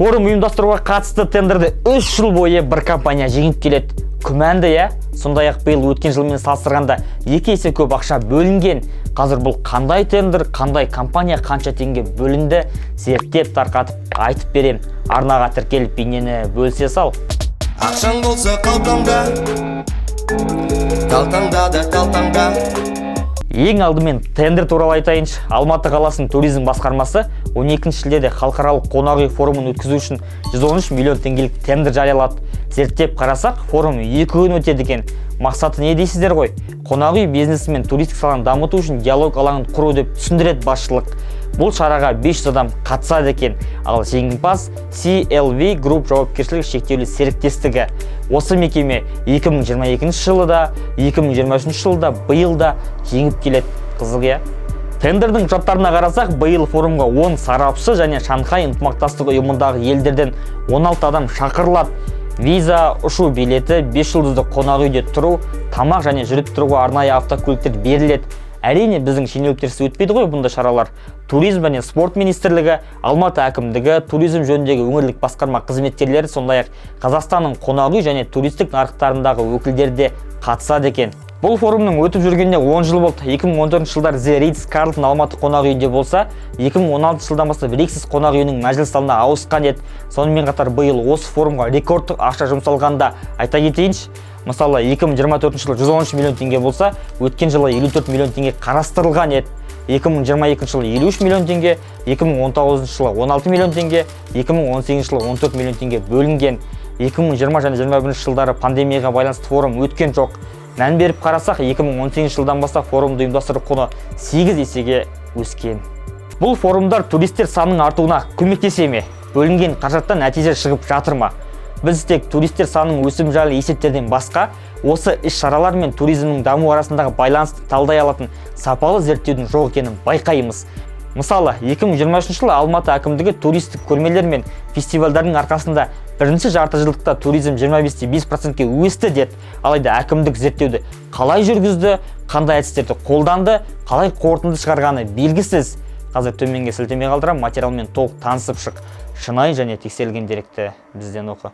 Форум ұйымдастыруға қатысты тендерді 3 жыл бойы бір компания жеңіп келеді. Күмәнді, иә? Сондай ақ биыл өткен жылмен салыстырғанда 2 есе көп ақша бөлінген. Қазір бұл қандай тендер, қандай компания, қанша теңге бөлінді, зерттеп, тарқатып айтып берем. Арнаға тіркеліп, бейнені бөлісе сал. Ақшаң болса қалтаңда, талтаңда да, талтаңда. Ең алдымен тендер туралы айтайыншы. Алматы қаласының туризм басқармасы 12 шілдеде халықаралық қонақ үй форумын өткізу үшін 113 миллион теңгелік тендер жариялады. Зерттеп қарасақ, форум 2 күн өтеді екен. Мақсаты не дейсіздер ғой? Қонақ үй бизнесі мен туристік саланы дамыту үшін диалог алаңын құру деп түсіндіреді басшылық. Бұл шараға 500 адам қатысады екен. Ал жеңімпаз CLV Group жауапкершілігі шектеулі серіктестігі. Осы мекеме 2022 жылы да, 2023 жылы да, биыл да жеңіп келеді. Қызық, иә? Тендердің құжаттарына қарасақ, биыл форумға 10 сарапшы және Шанхай ынтымақтастық ұйымындағы елдерден 16 адам шақырылады. Виза, ұшу билеті, 5 жұлдызды қонақ үйде тұру, тамақ және жүріп тұруға арнайы автокөліктер беріледі. Әрине, біздің шенеуніктерсіз өтпейді ғой бұндай шаралар. Туризм және спорт министрлігі, Алматы әкімдігі, туризм жөніндегі өңірлік басқарма қызметкерлері, сондай ақ Қазақстанның қонақ үй және туристік нарықтарындағы өкілдері де қатысады екен. Бұл форумның өтіп жүргеніне 10 жыл болды. 2014 жылдары The Ritz Carlton Алматы қонақ үйінде болса, 2016 жылдан бастап Rixos қонақ үйінің мәжіліс залына ауысқан еді. Сонымен қатар биыл осы форумға рекордтық ақша жұмсалғанда айта кетейінші. Мысалы, 2024 жылы 113 миллион теңге болса, өткен жылы 54 миллион теңге қарастырылған еді. 2022 жылы 53 миллион теңге, 2019 жылы 16 миллион теңге, 2018 жылы 14 миллион теңге бөлінген. 2020 және 21 жылдары пандемияға байланысты форум өткен жоқ. Мән беріп қарасақ, 2018 жылдан бастап форумды ұйымдастыру құны 8 есеге өскен. Бұл форумдар туристер санының артуына көмектесе ме? Бөлінген қаражаттан нәтиже шығып жатыр ма? Біз тек туристер санының өсімі жайлы есептерден басқа, осы іс-шаралар мен туризмнің даму арасындағы байланысты талдай алатын сапалы зерттеудің жоқ екенін байқаймыз. Мысалы, 2023 жылы Алматы әкімдігі туристік көрмелер мен фестивальдардың арқасында бірінші жарты жылдықта туризм 25,5%-ке өсті деді. Алайда әкімдік зерттеуді қалай жүргізді, қандай әдістерді қолданды, қалай қорытынды шығарғаны белгісіз. Қазір төменге сілтеме қалдырамын, материалмен толық танысып шық. Шынайы және тексерілген деректі бізден оқы.